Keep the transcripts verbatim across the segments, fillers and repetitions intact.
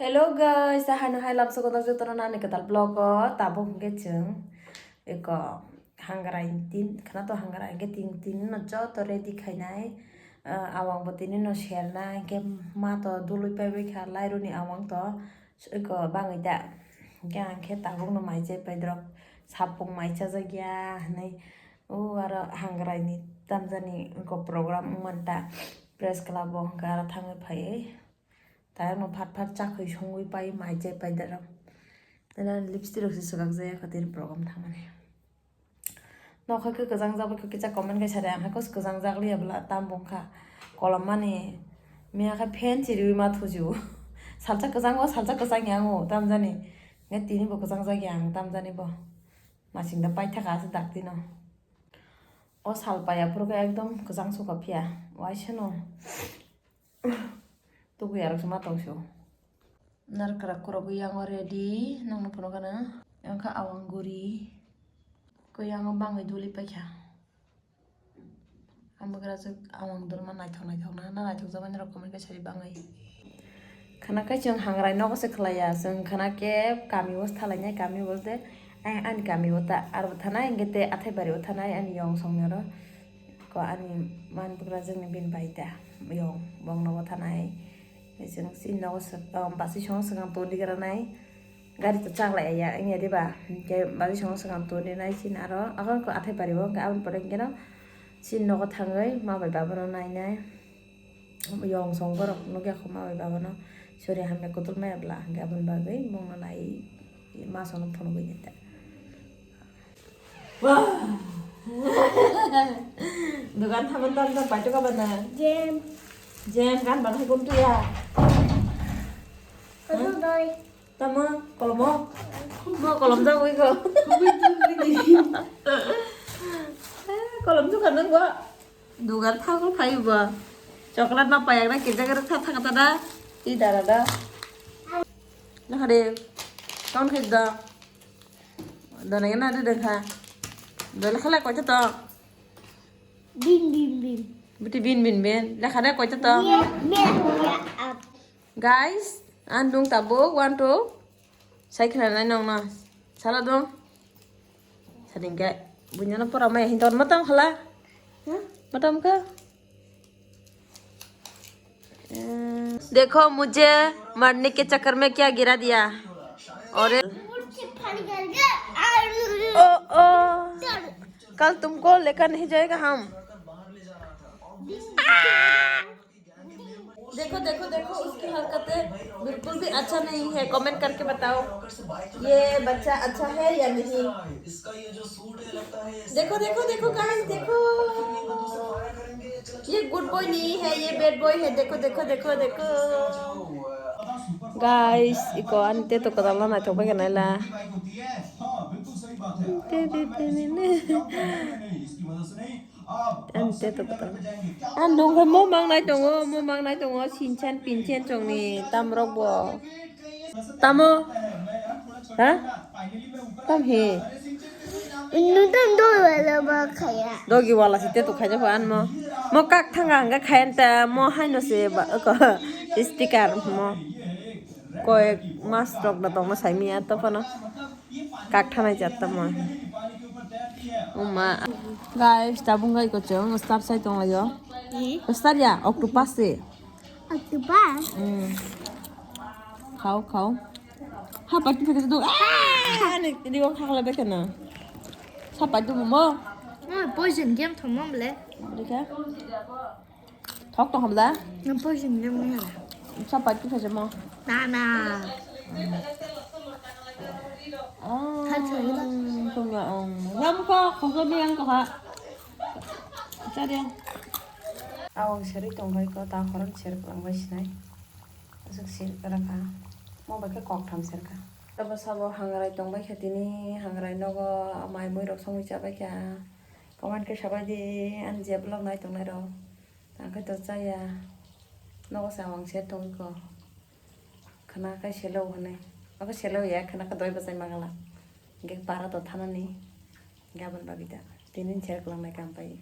Hello guys, haino hai lamsa kotor jotono nani kwtal vlog o tabuk hwnkhe chwng eko hangrai tin khwna to hangrai hwnkhe tin tin no joto ready khainai, ah, awang bo tini no sernai hwnkhe ma to dului paibai kha lairuni awang to eko bangwi da hwnkhe ang khe tabuk no mai chai pai dorok sapung mai chajak ya hinwi o aro hangrai ni tamjani eko program wngmanta press club o hwnkhe aro thangwi phaiwi. Tayangno phat phat chakhwi songwi pai mai chai pai dara. Tei ani lipstick rok se swkak jaya kho tini program thangmani. Nokha khe kwchang jak bai kho kisa comment kaisa de, ang hai kos kwchang jak liya bwla tam bong kha. Kolom mani miya khe fan chiriwi ma thuju. Salsa kwchang o, salsa kwchang yang o, tam jani. Nge tini bo kwchang jak yang, tam jani bo. Masing da pai thaka ase dak tino. O sal paiya phuru khe ekdom kwchang sukha phiya. Waisa no. Tuku yarok se ma tong sio. Narkra kurogwi yango ready, nangno phunukgana. Yang kha awang guri. Ko yango bangwi duli paikha. Ang bwkrajwk awang dulma naithok naithok na, na naithok jakmani rok comment kaisa ri bangwi. Khana khe chwng hangrai nogo se khlaiya, chwng khana khe kami o se thalainai, kami o se, eh, ani kami o ta, aro thanai, hwnkhe tei Athaibari o thanai, ani yong song ni oro. Ko ani man bwkrajwk ni bini bai ta yong bong nogo thanai. Chwng chini nogo swk, um, basi songo swkang tongdi gra nai. Gari to chak lai ya wngya diba? Hwnkhe basi songo swkang tongdi nai chini aro. Abo wngkha Athaibari o, hwnkhe aboni pore hwnkhe no chini nogo thangwi ma bai baba no nainai. Yong song borok nukya kho ma bai baba no. Sori hamya kutul maya bwla hwnkhe aboni bagwi bongno nai ma songno phunugwi nai ta. Wah. Dukan thaman tam tam paito ka bana. Jem. Jem kan bana hai guntu ya. Kono doi. Tamo kolomo. Mo kolom jagwi ko. Kolom jagwi ko. Dugan thagwi phaio bo. Chocolate ma payak na kijak rwkha thaka ta da. Ti dara da. Nakhade. Ton khai da. Dona gana de dengkha. Dole khala koita to. Bin bin bin. Buti bin bin bin. Lekha de koita to. Ye, me, ya, ap. Guys, ang nung tabuk one two. Sai khna nai nong na. Sala dong. Sading ke. Bunya na pora mai hin ton matam khala. Huh? Matam ka. देखो मुझे मरने के चक्कर में क्या गिरा दिया। और ओ ओ, कल तुमको लेकर नहीं जाएगा हम। देखो देखो देखो, उसकी हरकतें बिल्कुल भी अच्छा नहीं है। कमेंट करके बताओ, ये बच्चा अच्छा है या नहीं। देखो देखो देखो गाइस, देखो, ये गुड बॉय नहीं है, ये बैड बॉय है। देखो देखो देखो देखो guys, iko ani teto kwtal no naithok bai khe naila. Ani teto kwtal. Ani dong khe mo mangnai tongo, mo mangnai tongo, sinchen pinchen chongni tamrok bo. Tamo? Ha? Tam he? Innu tam doi wala ba khaya. Dogi wala site to khaja pho anmo. Mo kak thanga hanga khayan ta mo haino se ba ko sticker mo. Koi mas rok da tongma saimi ya to phano. Kak thanai jat tamo. Uma. Guys, tabung gai ko chong star sai tong ayo. Star ya, octopus se. Octopus? Hmm. Khao, khao. Ha, pati pati tu. Ah, ni, ni wong khakla bekana. Sa pati tu mo. Ah, poison game thong mo mle. Dikha. Thok tong hamla. Nang poison game mo. Sa pati pati mo. Na, na. Oh, tong ya, oh. Ngam ko, ko ko biang ko ha. Chari. Awang seri tongbai ko, ta horon ser kwlangbai sinai. Aswk ser kwrwkha. Mo bai khe kok tham serkha. Sabo sabo hangrai tongbai kha tini, hangrai nogo mai mui rok songwi chabai kha. Comment khe sabai di, ani je vlog nai tongnai rok. Tang khe to chaya. Nogo se awang ser tongwi ko. Khna khe selo hwnwi. Abo selo ya, khna khe doi bwchai ma gala. Hingkhe para to thanani. Gabon bagwi da. Tinin share kwlangnai kam pai.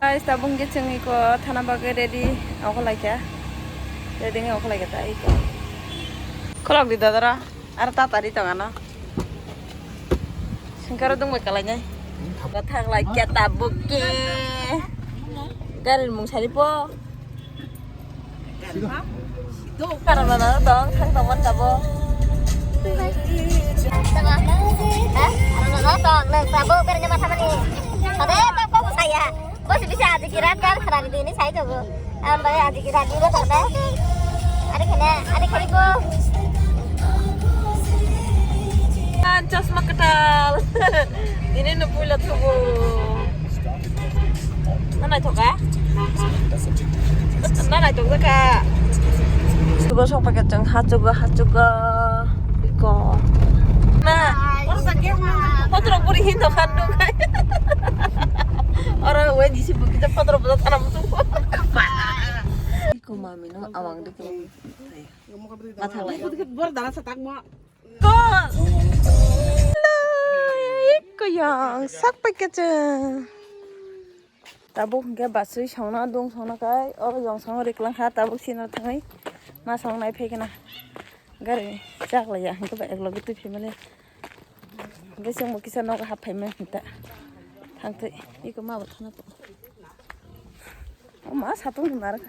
Guys, tabuk hingkhe chwng iko thana bagwi ready. Oko laikha. Ready nge okolai kata iko. Kolok di dadara. Ar tatari tong ano. Singkaro dong bai kalai nai. Kathang lai kata buke. Gari mung sari po. Karana na tong thang tong man tabo. Ha? Karana na tong nang tabo bernya mata mani. Tade tak kok saya. Bos bisa aji kiran kan khara di ini saya tabo. Am bai aji kiran di tabo. Ada kena, ada kena bo. Chasma ketal. Ini nu puila tubu. Na naithok kha? Na naithok kha? Chugo sokphaikha chwng hachugo hachugo. Iko. Na. Potro puri hindo khan nung khai. Oro we disi bukija potro boda thana mutu. Iko mami no awang dikhe. Mathang lai. Bor dana satak mo. Ko. Lo, iko yang sak paikha chwng. Tabuk hwnkhe basui songna dong songna kai oro yong songo riklang kha tabuk sino thangwi ma song nai phai khna gari chak laiya hwnkhe ba eklogi twi phaimani hwnkhe chwngbo kisa nogo hap phaimani hinta thangtwi iko ma bo thana po o ma satung ni mar kha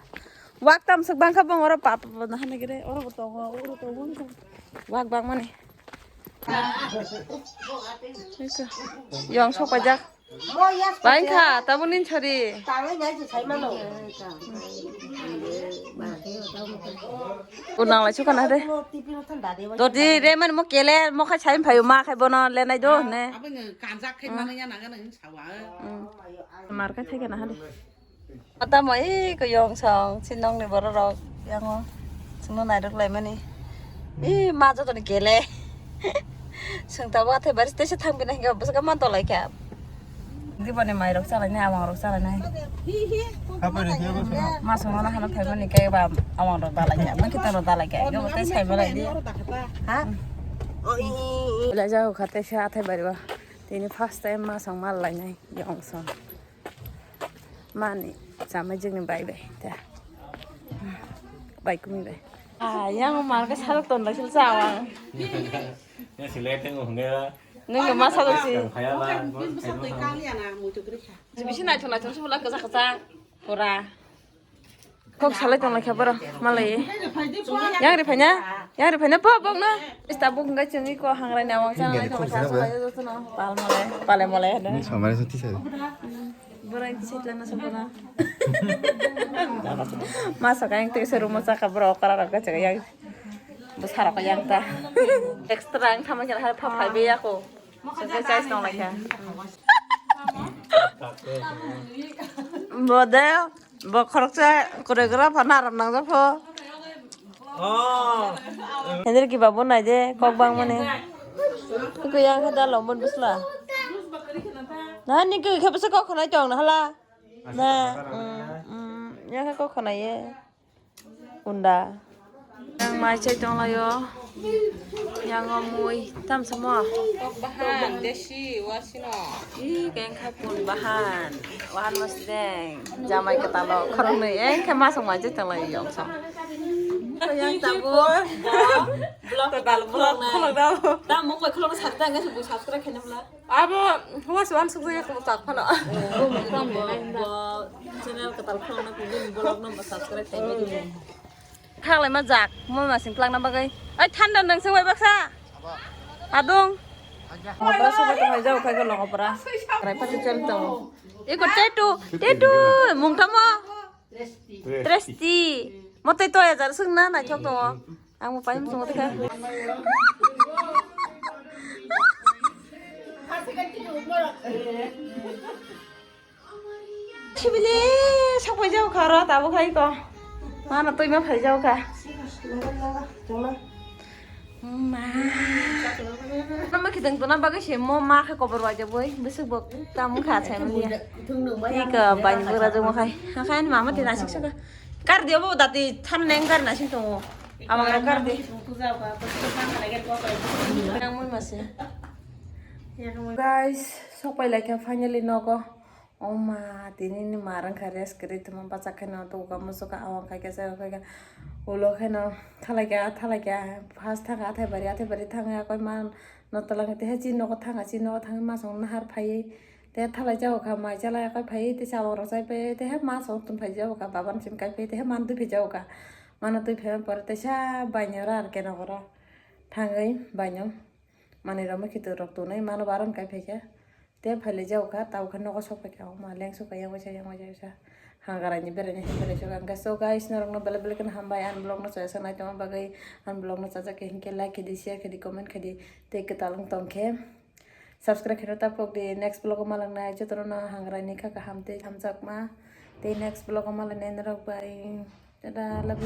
wak tam swk bangkha bong oro pap pap na hana gire oro bo tongo oro tongo wak bang mani. Yong sok pajak. Bai kha, tabuk nin sari. Unang lai sukana de. Dodi re man mo kele mo khai sai phayu ma khai bono lenai do ne. Kanjak khai mana ya naga nang sawa. Mar khai thai kana hade. Mata mo iko yong song sinong ni borok rok yango songno nairok lai mani. I ma joto ni kele. Song tabo athai baris tesa thang bini hingke bwswk man tolai kha. Diboni mai rok chalai nai amang rok chalai nai. Ma songno hano phai mani khe ba amang rok dalai kha. Mui khe toro dalai kha. Iko tei sai malai di. Ha? Belai jago kha tesa athai bari ba. Tini first time ma song mal lai nai yong song. Mani chamai jigni bai bai ta. Bai kumi bai. Ah, yang mar ka salok ton bai sil sawang. Ya silai tengo hongga. Nung ma salok si. Kang khaya la. Bisi nai thon nai thon sumula kacha kacha. Pura. Kok salai tong lai kha boro malai. Yang ri phanya? Yang ri phanya po bok no. Ista bok ngai chengwi ko hangrai na wang chang lai tong lai kha. Pal malai, pale malai. Samari soti sai. Borok ini sitla na sokona. Masa kain tei serumo saka borok okra rok gacha yang. Bosarok yang ta. Extra ang thama kena hari pha phai be ako. Sokhe chai tong lai kha. Bode, bo khoroksa choreographer na aram nang japho. Henry ki babu nai de kok bang mane. Ko yang kha da lombon bisla. Na ni ke khe bese kok khonai tong na hala. Na, mm, mm, yang kha kok khonai ye. Unda. Yang mai chai tong layo. Yang o mui tam samo. Kok bahan desi wasino. Ih, keng kha pun bahan. Wahan mas deng. Jamai ketalo khorong ni. Eng khe masong mai chai tong layo yong song. Yang tabu. Vlog, vlog na. Khulok dao. Da mung bai khulok na sakta ngai bu subscribe khaina bla. Abo was wan suk ya ko tak phano. Bo channel ka tal khulok na ku din vlog no subscribe khaina di. Khalai ma jak mo ma sing plak na bagai. Ai thanda nang sing bai baksa. Adung. Opera soba to hai jao khai ko long opera. Rai pati chal to. Iko tetu, tetu mung tamo. Tresti. Mote to ya jar sung na na chok to. Ang mo paim sung te kha. Sibili, sok pai jao kha ro, tabo khai ko. Mana tui ma phai jao kha. Ma. Nama khidang tuna bagai se mo ma khe kobor wajak boi, besuk bok tam kha sai mani. Ika bai ni bura jong khai. Hakai ni mama tina sik saka. Kar dia bo dati than neng kar na sing tongo. Amang ro kar di. Nang mui mase. Guys, sok pai lai kha finally nogo. O ma, tini ni mar wngkha rest kwrwi tongma, bachak khe no tugo ka, muchuk ka, awang khai khe, chago khai khe, ulo khe no thalai khe, thalai khe, first thang khe athai bari, athai bari thang ya koi ma no tola khe, te he chini nogo thang kha, chini nogo thang khe ma song nahar phaiwi, te thalai chago kha, mai chala ya koi phaiwi, te chawang rok chai phaiwi, te he ma song tun phai chago kha, baba ni simi kai phaiwi, te he man twi phai chago kha, mano twi phai pore te sa bainyo ra ar ke nogo ro thangwi bainyo manwi rok mui khitu rok tonwi mano baron kai phai khe. Te phailai jago kha, tabo khe nogo sok phaikha, o ma lengsu kha, yang waisa, yang waisa, waisa. Hangarai ni berai ni, berai sok kha. Hwnkhe so guys, norok no belai belai kheno hambai, ani vlog no chaya sa nai tongma bagwi, ani vlog no chajak khe hinkhe like khe di, share khe di, comment khe di, tei kwtal wng tong khe subscribe khe ta pok di. Next vlog o malang nai, joto no hangarai ni kha kaham tei hamjakma. Tei next vlog o malang nai norok bai. Tada, love you.